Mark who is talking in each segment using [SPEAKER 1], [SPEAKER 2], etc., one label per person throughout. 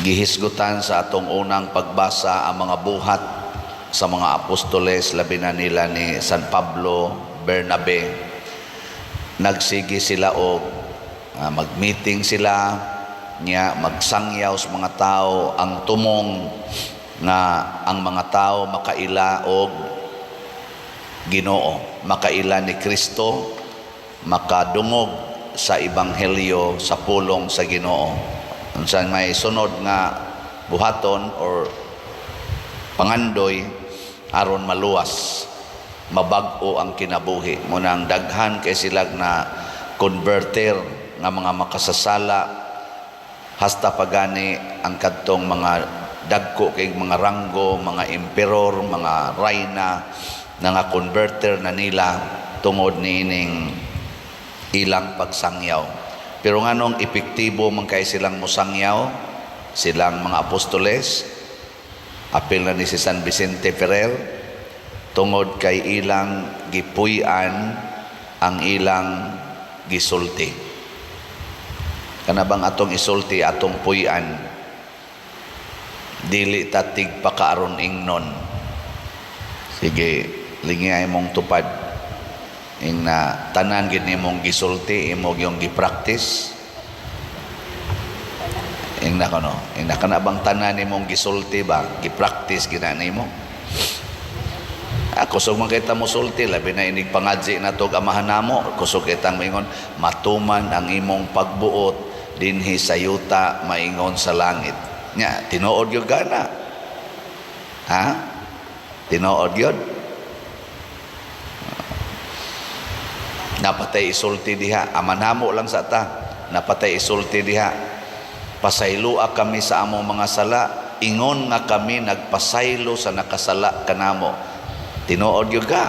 [SPEAKER 1] Gihisgutan sa atong unang pagbasa ang mga buhat sa mga apostoles, labi na nila ni San Pablo, Bernabe. Nagsige sila og mag-meeting sila niya, magsangyaw sa mga tao, ang tumong nga ang mga tao makaila og Ginoo, makaila ni Kristo, makadungog sa ebanghelyo, sa pulong sa Ginoo. Unsa may sunod nga buhaton or pangandoy aron maluwas, mabag-o ang kinabuhi? Mao nang daghan kay sila na converter nga mga makasasala, hasta pagani ang kadtong mga dagko kay mga ranggo, mga emperor, mga rayna, nga converter na nila tungod niining ilang pagsangyaw. Pero nganong epektibo man kay silang mosangyaw, silang mga apostoles, apil na ni si San Vicente Ferrer? Tungod kay ilang gipuy-an ang ilang gisulti. Kana bang atong isulti, atong puy-an? Dili ta tigpakaaron ingnon. Sige, lingi mong tupad. Ing na tanan gid nimong gisulti, imo gyung gi-practice. Ing na kono, ing na kana bang tanan nimong gisulti ba, gi-practice gina nimo? Ah, kusog man kita mosulti, labi na inig pangadzi na tog Amahan namo, kusog kitang moingon, "Matuman ang imong pagbuot dinhi sa yuta maingon sa langit." Nya, tinuod gyud gana? Ha? Tinuod gyud? Napatay isulti diha, amanamo lang sa ta. Napatay isulti diha. "Pasayloa kami sa among mga sala, ingon nga kami nagpasaylo sa nakasala kanamo." Tinuod gyud ka?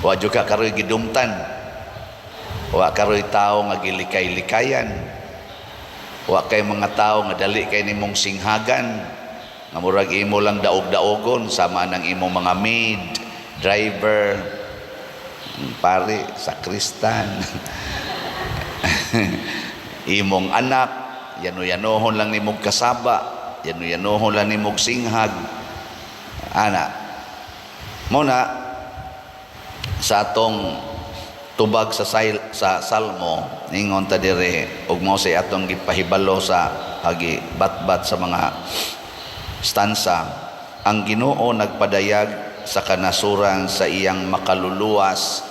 [SPEAKER 1] Wa gyud ka karoy gidumtan. Wa karoy tao nga gilikay-likayan. Wa kay mga tao nga dali kay nimong singhagan. Nga murag imo lang daog-daogon sama ng imong mga maid, driver, pare, sakristan. Imong anak, yano-yanohon lang nimong kasaba, yano-yanohon lang nimong singhag. Ana. Muna sa atong tubag sa Salmo, ningon ta dire ug mao say atong gipahibalo sa hagi batbat sa mga stansa: "Ang Ginoo nagpadayag sa kanasuran sa iyang makaluluwas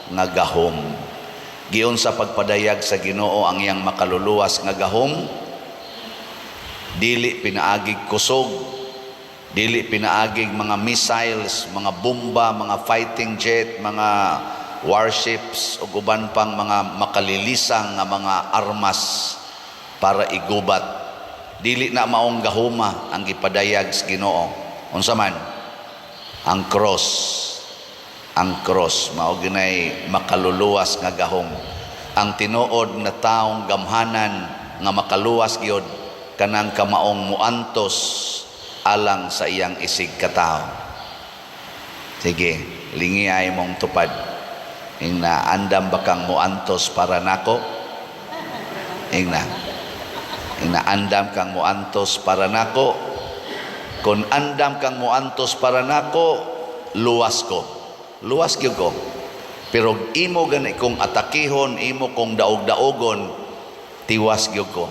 [SPEAKER 1] nga gahom." Giun sa pagpadayag sa Ginoo ang iyang makaluluwas nga gahom? Dili pinaagig kusog, dili pinaagig mga missiles, mga bomba, mga fighting jet, mga warships ug uban pang mga makalilisang nga mga armas para igubat. Dili na maong gahuma ang gipadayag sa Ginoo. Unsa man? Ang cross. Ang cross mao ginay makaluluwas nga gahom. Ang tinuod na taong gamhanan nga makaluwas gyud, kanang kamaong muantos alang sa iyang isig katawo. Sige, lingi ay mong tupad. Ing na, andam ba kang muantos para nako? Ing na. Ing na, andam kang muantos para nako? Kung andam kang muantos para nako, luwas ko. Luwas gyud ko. Pero imo gani kong atakihon, imo kong daog-daogon, tiwas gyud ko.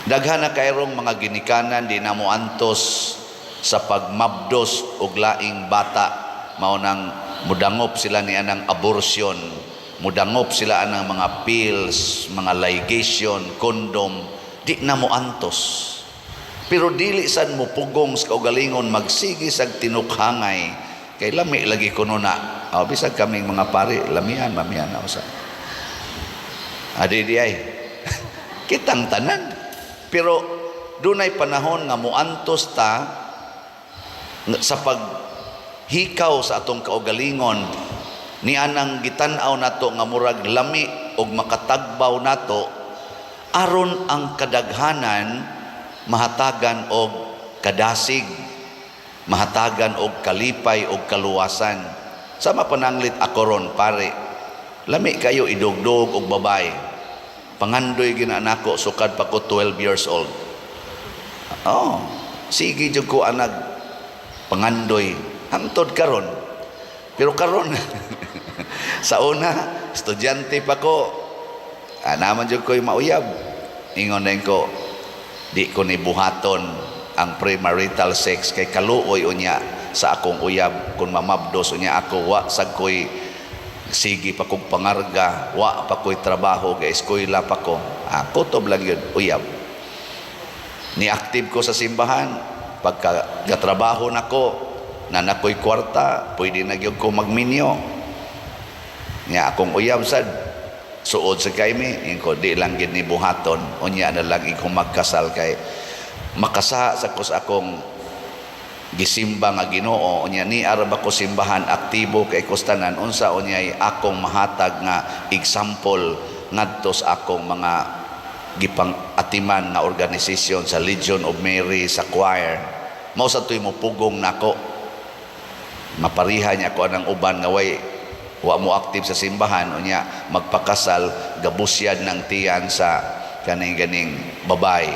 [SPEAKER 1] Daghan na kayrong mga ginikanan di na moantos sa pagmabdos og laing bata, mao nang mudangop sila ni anang abortion, mudangop sila anang mga pills, mga ligation, condom, di na moantos. Pero dili sad mo pugong sa kaugalingon, magsige sag tinukhangay kay lami lagi kuno na. Oh, bisag kaming mga pari, lamian, mamian na usa. Adi di ay. Kitang tanan. Pero dunay panahon nga muantos ta sa paghikaw sa atong kaugalingon ni anang gitan-aw nato nga murag lami og makatagbaw nato, aron ang kadaghanan mahatagan og kadasig, mahatagan og kalipay og kaluwasan. Sama pananglit ako ron, pare, lami kayo idugdog og babae. Pangandoy gina nako sukad pa ko 12 years old. Oh, sige jud ko anag pangandoy hangtod karon. Pero karon, sa una, estudyante pa ko, naman jud ko'y mauyab. Ingon din ko, di ko ni buhaton ang premarital sex kay kaluoy unya sa akong uyab kung mamabdos unya ako. Wa sad ko'y, sige pa kong pangarga, wa pa ko'y trabaho, ga eskwela pa ko. Ako kutob lang yun uyab. Ni active ko sa simbahan. Pagka gatrabaho nako na nakoy kwarta, pwede na gyud ko magminyo nya. Akong uyab sad suod sa kay mi. Ko di lang gid ni buhaton. Unya na lang iko magkasal kay makasa sa ko sa akong gisimba nga Ginoo. Unya ni ara ba ko simbahan, aktibo kay kustanan. Unsa unyay akong mahatag nga example ngadto sa akong mga gipang atiman nga organisasyon sa Legion of Mary, sa choir? Mao sa tuy mo pugong nako, mapariha niya ako anang uban nga way wa mo active sa simbahan, unya magpakasal, gabusyad ng tiyan sa kaning ganing babay.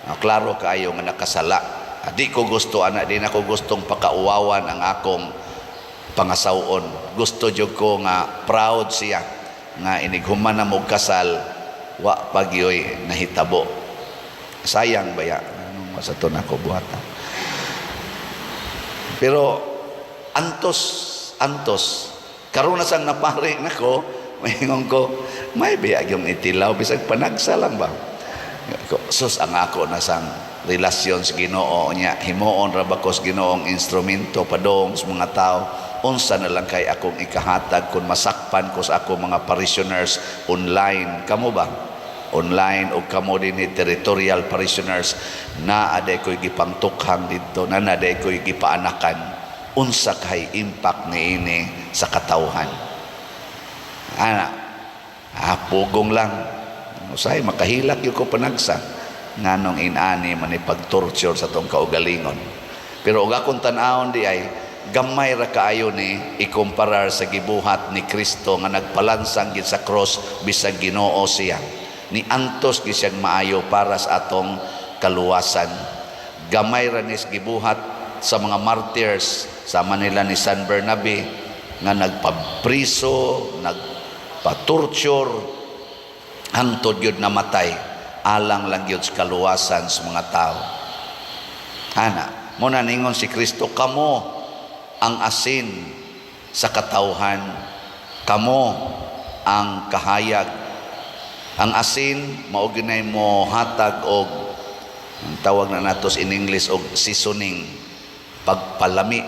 [SPEAKER 1] Ah, klaro kaayo nga nakasala. Ah, di ko gusto ana, di na ko gustong pakauwawan ang akong pangasawon. Gusto jud ko nga proud siya nga inighuman na mo kasal, wa pagyoy nahitabo. Sayang baya. Ano sa to nako buhatan? Pero antos, antos. Karon na sang napari nako, maingon ko, may biya yung itilaw bisag panagsa lang ba. Sus, ang ako na sang relasyon sa Ginoo nya, himuon ra ba ko sa Ginoong instrumento padong sa mga tao? Unsa na lang kay akong ikahatag kung masakpan ko sa ako mga parishioners online, kamo ba online o kamo din ni territorial parishioners na aday ko'y gipangtukhang didto na aday ko'y gipaanakan? Unsa kay impact niini sa katawhan ana? Ah, pugong lang. Usay makahilak gyud ko panagsa nganong inani man ni pag-torture sa tong kaugalingon. Pero og akong tan-awon di ay gamay ra kaayo ni ikumparar sa gibuhat ni Kristo nga nagpalansang gid sa cross bisag Ginoo siya. Ni antos gid siyang maayo para sa atong kaluwasan. Gamay ra ni gibuhat sa mga martyrs sama nila ni San Bernabe nga nagpapriso, nagpa-torture hangtod gyud namatay alang lang gyud sa kaluwasan sa mga tao. Ana, mo na ningon si Kristo, "Kamo ang asin sa katawhan, kamo ang kahayag." Ang asin mao ginay mo hatag og ang tawag na natos in English og seasoning, pagpalami.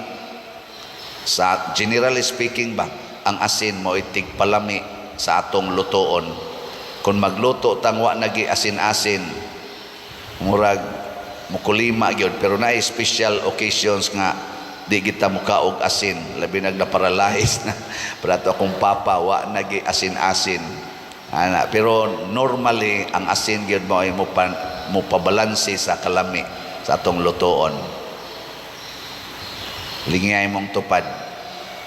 [SPEAKER 1] Sa generally speaking ba, ang asin mo tigpalami sa atong lutoon. Kung magluto tang wa nagi asin-asin, murag mukulima gyud. Pero naay special occasions nga di kita mukaog asin, labi nag na-paralyze na. Pero ato akong papa, wa nagi asin-asin ana. Pero normally ang asin gyud mo ay mo pa, mo pabalanse sa kalami sa atong lutoon. Lingay mong tupad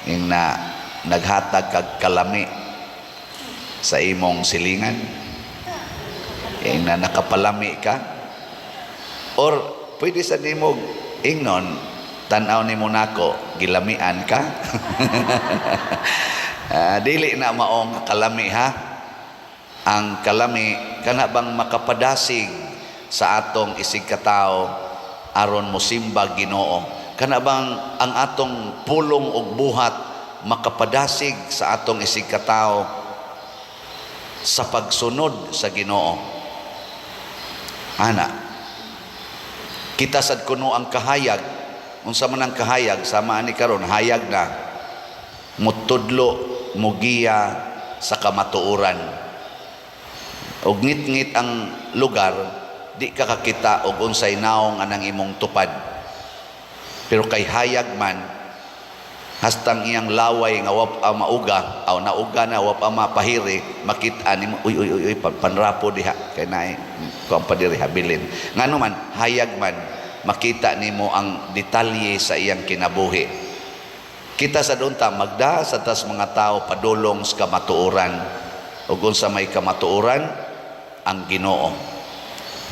[SPEAKER 1] ing na naghatag kag kalami sa imong silingan, ing na nakapalami ka, or pwede sa nimo ingnon, tan-aw nimo nako, gilamian ka. Ah, dili na maong kalami ha. Ang kalami kana bang makapadasig sa atong isig katao aron mosimba Ginoo, kana bang ang atong pulong ug buhat makapadasig sa atong isig katao sa pagsunod sa Ginoo. Ana, kita sad kuno ang kahayag. Unsa man ang kahayag? Sama ani karon, hayag na mutudlo, mugiya sa kamatuoran. Og ngit-ngit ang lugar, di ka kakita og unsay naong anang imong tupad. Pero kay hayag man, hastang iyang laway nga wa pa mauga aw nauga na, wa pa mapahiri, makita nimo, "Uy, uy, uy, uy, panrapo diha kay naay kuan pa diri habilin." Ngano man hayag man, makita nimo ang detalye sa iyang kinabuhi. Kita sa unta magda sa tas mga tao padulong sa kamatuoran. Ug unsa may kamatuoran? ang Ginoo.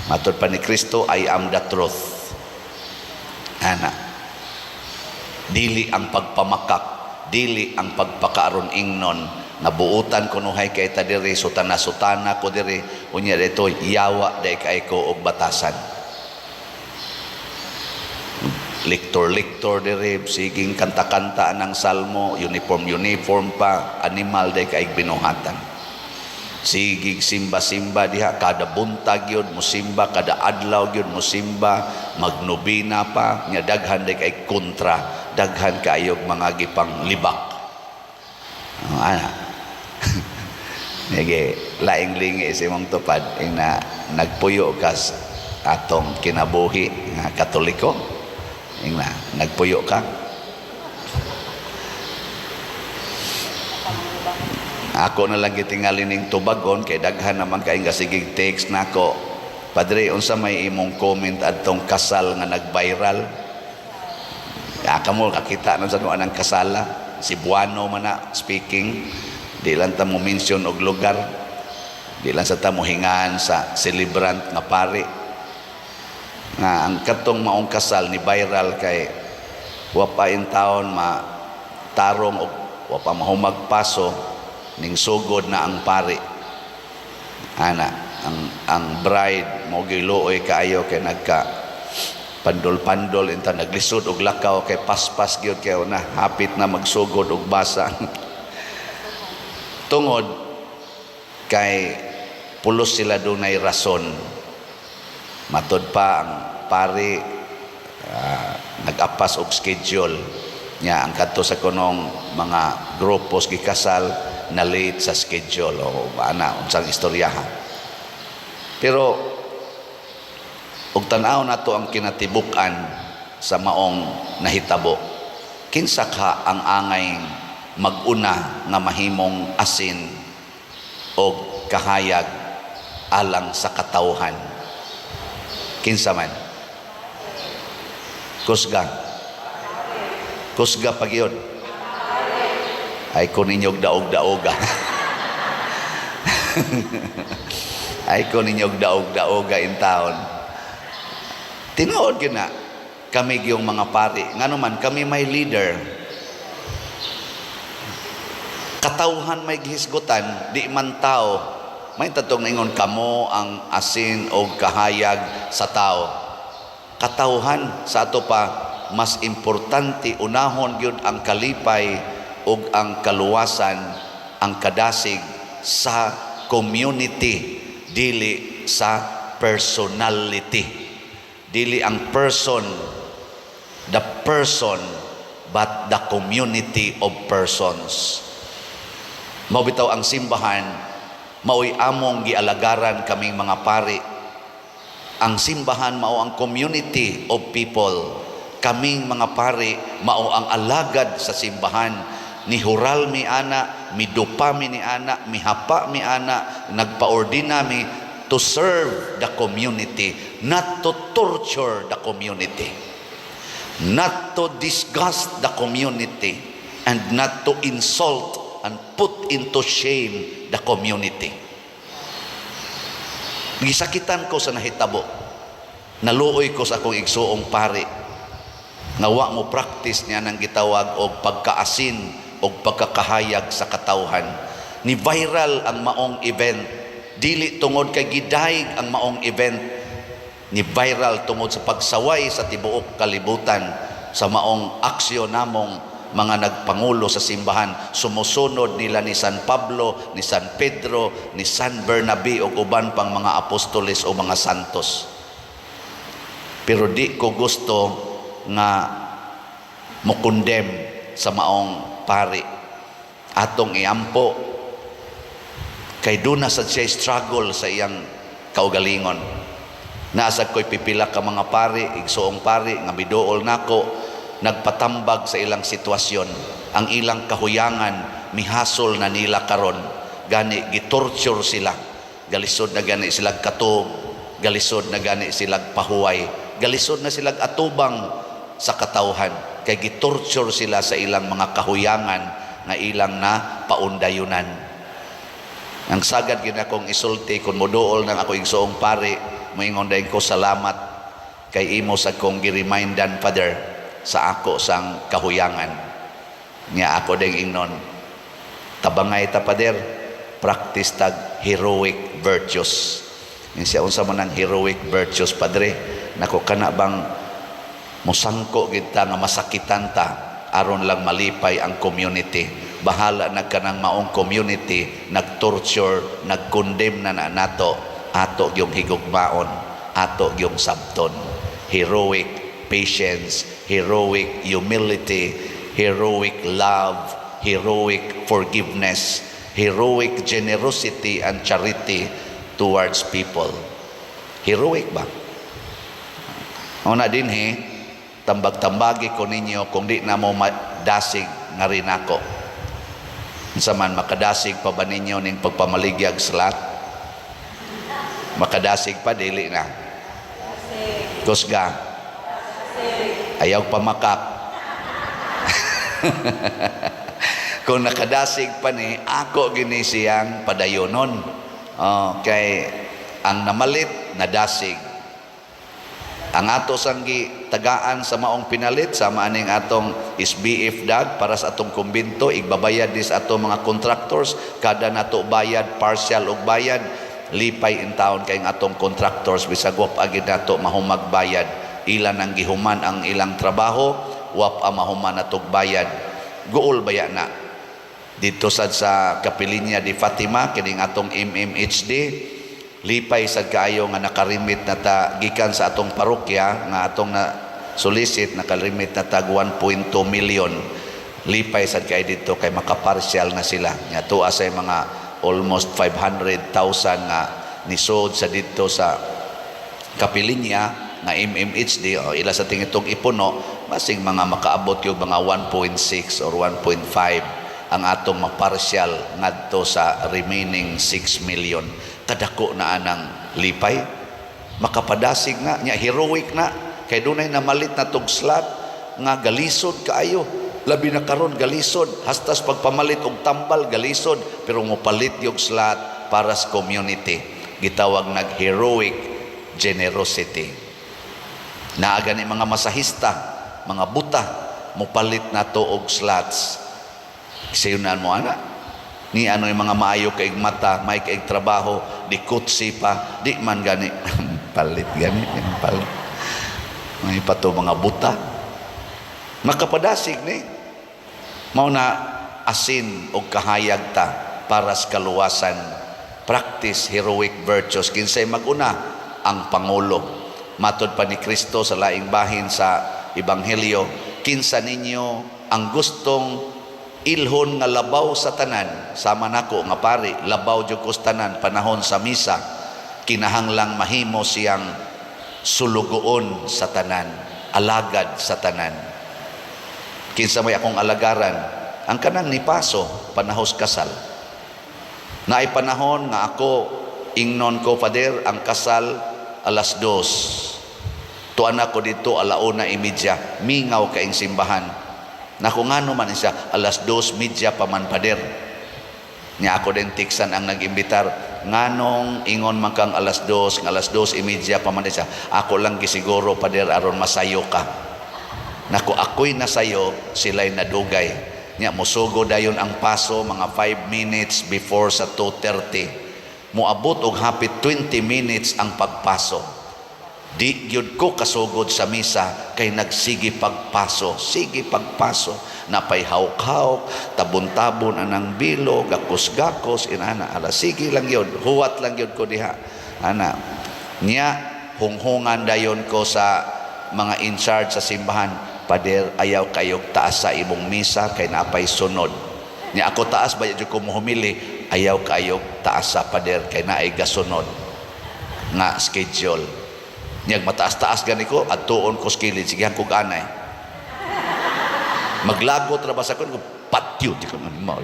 [SPEAKER 1] Matod pa ni Kristo, "I am the truth." Ana, dili ang pagpamakak, dili ang pagpakaaron ingnon nga buutan kunuhay kay ta diri, sutana-sutana ko diri, unya dito yawa day kay ko og batasan, lektor-lektor diri, siging kanta-kanta ng salmo, uniform uniform pa, animal day kay binuhatan. Sigig simba-simba diha kada buntag yun musimba, kada adlaw yun musimba, magnobina pa nya, daghan day kay kontra, daghan kaayog mga gipang libak. Oh, ana. Sige, laing lingi sa imong tupad ing na nagpuyo ka sa atong kinabuhi nga Katoliko. Ing na nagpuyo ka. Ako na lang gitingali ning tubagon kay daghan naman kay nga sigig text nako. "Padre, unsa may imong comment adtong kasal nga nag-viral?" Ya kamo kakita na sa anang kasala. Cebuano man na speaking. Di lang ta mo mention og lugar. Di lang sa ta mo hingan sa celebrant nga pari. Nga ang katong maong kasal ni viral kay wa pa in taon ma tarong og wa pa mahumag paso, ning sugod na ang pari. Ana, ang bride mo giluoy kaayo kay nagka pandol-pandol inta, naglisod og lakaw kay paspas gyud kay na hapit na magsugod og basa. Tungod kay pulos sila dunay rason. Matod pa ang pari, nag-apas og schedule nya, ang kadto sa kunong mga grupos gikasal na late sa schedule o ana unsang istoryahan. Pero ug tan-aw nato ang kinatibuk-an sa maong nahitabo, kinsa ka ang angay mag-una nga mahimong asin o kahayag alang sa katawhan? Kinsa man? Kusga, kusga pagyud ay ko ninyog daog-daoga, ay ko ninyog daog-daoga in taon. Tinuod gyud na kami gyung mga pari, ngano man kami may leader. Katawhan may gihisgutan, di man tao. May tatong ningon, "Kamo ang asin o kahayag sa tao." Katawhan sa ato pa mas importante, unahon gyud ang kalipay ug ang kaluwasan, ang kadasig sa community, dili sa personality, dili ang person, the person, but the community of persons. Mao bitaw ang simbahan maoy among gialagaran. Kaming mga pari, ang simbahan mao ang community of people. Kaming mga pari mao ang alagad sa simbahan. Nihural mi ana, midupa mi ni ana, mihapa mi ana, nagpaordina mi to serve the community, not to torture the community, not to disgust the community, and not to insult and put into shame the community. Gisakitan ko sa nahitabo. Naluoy ko sa akong igsuong pari nga wa mo practice niya ng gitawag og pagkaasin og pagkakahayag sa katawhan. Ni viral ang maong event dili tungod kay gidayeg ang maong event, ni viral tungod sa pagsaway sa tibuok kalibutan sa maong aksyon namong mga nagpangulo sa simbahan. Sumusunod nila ni San Pablo, ni San Pedro, ni San Bernabe ug uban pang mga apostoles o mga santos. Pero di ko gusto nga mo-condemn sa maong pari. Atong iampo kay duna sa siya struggle sa iyang kaugalingon. Nasa ko'y pipila ka mga pari, igsuong pari nga miduol nako, nagpatambag sa ilang sitwasyon, ang ilang kahuyangan mihasol na nila karon. Gani gitorture sila, galisod na gani sila katog, galisod na gani sila pahuway, galisod na sila atubang sa katawhan kay gitorture sila sa ilang mga kahuyangan nga ilang na paundayunan. Ang sagad gid akong isulti, kung moduol nang ako igsuong pari, moingon dayon ko, "Salamat kay imo sa kong gi-remindan, Father, sa ako sang kahuyangan." Nya ako ding ingnon, "Tabangay ta, Father, practice tag heroic virtues." Siya, "Unsa man ang heroic virtues, Padre?" Nako, kana bang musangko gid ta nga masakitan ta aron lang malipay ang community. Bahala na kanang maong community nag-torture, nag-condemn na na nato, ato gyung higugmaon, ato gyung sabton. Heroic patience, heroic humility, heroic love, heroic forgiveness, heroic generosity and charity towards people. Heroic ba? Una dinhi, tambag-tambagi ko ninyo kung di na mo madasig nga rin ako. Unsa man, makadasig pa ba ninyo ning pagpamaligyag slot? Makadasig pa, dili na? Kusga. Ayaw pamakak. Kung nakadasig pa ni, ako gini siyang padayonon. Oh, kay ang namalit, nadasig. Ang ato sang tagaan sa maong pinalit sama aning atong SBF dag para sa atong kumbinto, igbabayad dis ato mga contractors, kada nato bayad partial og bayad, lipay in taon kay ang atong contractors bisag wa pa gid nato mahumag bayad, ilan ang gihuman ang ilang trabaho, wa pa mahuman natog bayad. Guol baya na dito sad sa Kapilinya di Fatima kining atong MMHD. Lipay sad kaayo nga nakarimit na ta gikan sa atong parokya nga atong na solicit, nakarimit na tag 1.2 million. Lipay sad kay dito kay makapartial na sila. Nya tuwa sa mga almost 500,000 nga nisod sa dito sa Kapilinya nga MMHD, o ila sa tingitong ipuno, basing mga makaabot yung mga 1.6 or 1.5 ang atong mapartial ngadto sa remaining 6 million. Kadako na anang lipay, makapadasig na nya. Heroic na kay dunay namalit na tog slot nga galisod kaayo. Labi na karon galisod, hastas pagpamalit og tambal galisod, pero mopalit yung slot para sa community. Gitawag nag heroic generosity. Naa gani mga masahista, mga buta, mopalit na to og slots. Sayunan mo ana ni ano yung mga maayo kay mata, may kay trabaho, di kutsi pa, di man gani palit, gani palit, may pato mga buta, makapadasig ni. Mao na asin og kahayag ta para sa kaluwasan. Practice heroic virtues. Kinsay maguna? Ang pangulo. Matod pa ni Kristo sa laing bahin sa Ebanghelyo, "Kinsa ninyo ang gustong ilhon nga labaw sa tanan," sama nako nga pari, labaw jud ko sa tanan panahon sa misa, "kinahanglang mahimo siyang sulugoon sa tanan, alagad sa tanan." Kinsa may akong alagaran? Ang kanang nipaso panahos kasal. Naay panahon nga ako ingnon ko, "Father, ang kasal 2:00." Tuan ako dito 1:30, mingaw kaing simbahan. Nako, ngano man siya 2:30 pa man, Pader? Nya ako din tiksan ang nag-imbitar, "Nganong ingon man kang 2:00, nga 2:30 pa man siya?" "Ako lang gisiguro, Pader, aron masayo ka." Nako, ako'y nasayo, sila'y nadugay. Nya musugo dayon ang paso mga 5 minutes before sa 2:30. Moabot og hapit 20 minutes ang pagpaso. Di gyud ko kasugod sa misa kay nagsige pagpaso, sige pagpaso. Napay hawk-hawk, tabon-tabon anang bilo, gakos-gakos, inana, ala sige lang yun, huwat lang yun ko diha. Ana, nya hunghungan dayon ko sa mga in charge sa simbahan, "Pader, ayaw kayo taas sa imong misa kay napay sunod." Nya ako taas ba jud ko mohumili, "Ayaw kayo taas sa, Pader, kay naay gasunod nga schedule." Niyag mataas-taas gani ko, adtuon ko sa kilid, sige kog anay. Maglagot ra ba sa kon, patyo, di ko man.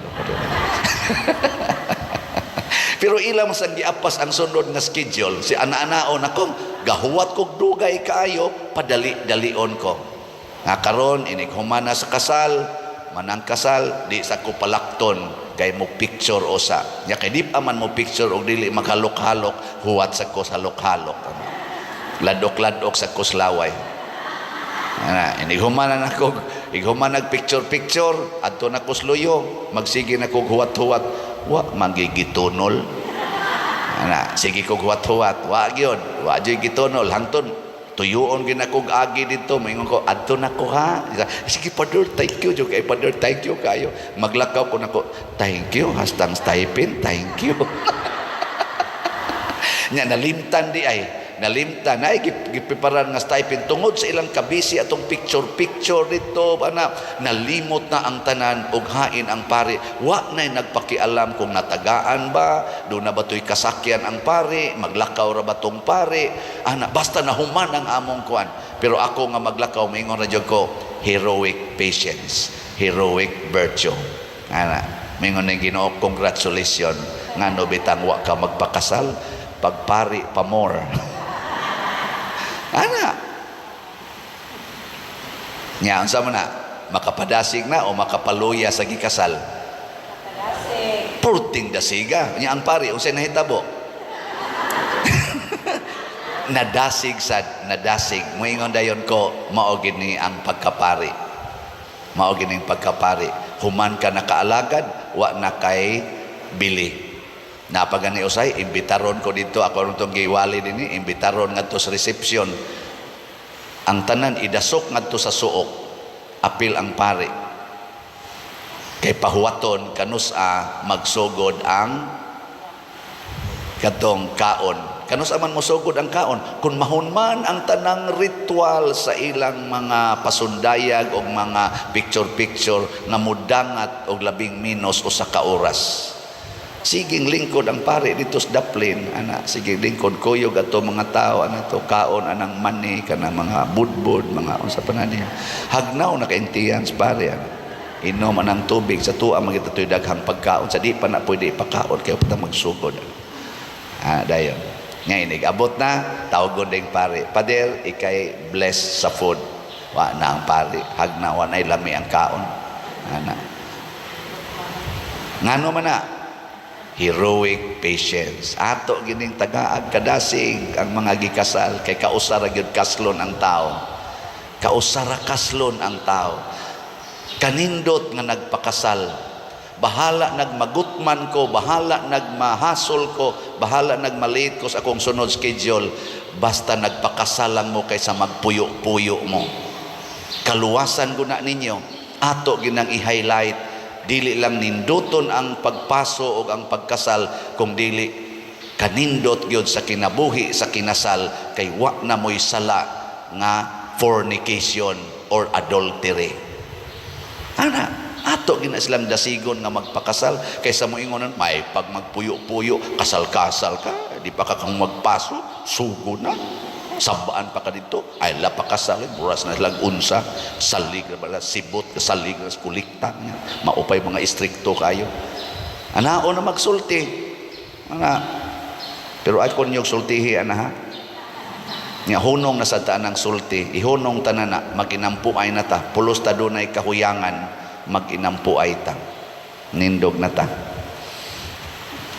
[SPEAKER 1] Pero ilang sang giapas ang sunod nga schedule, si ana-anaon akong gahuwat kog dugay kaayo, padali-dalion ko. Nga karon inig humana sa kasal, manang kasal, di sa ko palakton. Kay mo picture usa. Nya kay di pa man mo picture og dili maghalok-halok, huwat sa ko sa halok-halok. Ladok-ladok sa kuslaway. Ana, inighuman na nako, ighuman nag picture picture, adto na kusluyo, magsige na kog huwat-huwat, wa magigitunol. Ana, sige kog huwat-huwat, wa gyud, wa gyud gitunol hangtod tuyuon gyud akog agi dito, moingon ko, "Adto na ko ha." "Sige, Father, thank you jud kay, Father, thank you kayo." Maglakaw ko nako, "Thank you hastang stipend, thank you." Nya nalimtan di ay, nalimtan ay gipreparan nga stipend tungod sa ilang kabisi atong picture picture dito ana, nalimot na ang tanan ug hain ang pari. Wa nay nagpakialam kung natagaan ba, do na ba to'y kasakyan ang pari, maglakaw ra ba tong pari ana, basta nahuman ang among kuan. Pero ako nga maglakaw, moingon ra jud ko, "Heroic patience, heroic virtue." Ana, moingon ning Ginoo, "Congratulations, ngano bitang wa ka magpakasal, pagpari pa more." Ana. Nya unsa man na? Makapadasig na o makapaluya sa gikasal?
[SPEAKER 2] Dasig.
[SPEAKER 1] Purting dasiga. Nya ang pari, unsay nahitabo? Nadasig sad, nadasig. Moingon dayon ko, mao gini ang pagkapari. Mao gini ang pagkapari. Human ka nakaalagad, wa na kay bili. Napagani usay, imbitaron ko dito, ako ron tong giwali dinhi, imbitaron ngadto sa reception. Ang tanan idasok ngadto sa suok, apil ang pari. Kay pahuwaton kanus-a magsugod ang katong kaon. Kanus-a man mosugod ang kaon kung mahunman ang tanang ritual sa ilang mga pasundayag o mga picture-picture nga mudangat og labing minos 1 ka oras. Siging lingkod ang pare dito sa daplin ana, sige lingkod, kuyog ato mga tao ana to, kaon anang mani kana, mga budbud, mga unsa pa na niya. Hagnaw na kaintihan sa pare ana, inom anang tubig sa tuwa, magita to'y daghang pagkaon sa di pa na pwede ipakaon kay pa magsugod. Ah, dayon nga inig abot na, tawgon ding pare, "Pader, ikay bless sa food." Wa na ang pare, hagnaw, wa na lami ang kaon ana. Ngano man na? Heroic patience. Ato gining tagaag kadasig ang mga gikasal kay kausa ra gyud kaslon ang tao. Kausa ra kaslon ang tao. Kanindot nga nagpakasal. Bahala nagmagutman ko, bahala nagmahasol ko, bahala nagmalate ko sa akong sunod schedule, basta nagpakasal lang mo kaysa magpuyo-puyo mo. Kaluwasan ko na ninyo, ato ginang i-highlight, dili lang ninduton ang pagpaso o ang pagkasal, kung dili kanindot gyud sa kinabuhi sa kinasal kay wa na mo'y sala nga fornication or adultery. Ana, ato gina silang dasigon nga magpakasal kaysa moingon may pag magpuyo-puyo, kasal-kasal ka, di pa ka kang magpaso, sugo na. Sabaan pa ka dito, ay la pakasal, buras na silang unsa, salig na bala, sibot, salig na kulikta niya. Maupay mga istrikto kayo. Anao na magsulti. Ana, pero ako niyog sultihi, ana ha. Nga hunong na sa taan ang sulti, ihunong tanan na, maginampuay na ta, pulos ta dunay kahuyangan, maginampuay ta. Nindog na ta.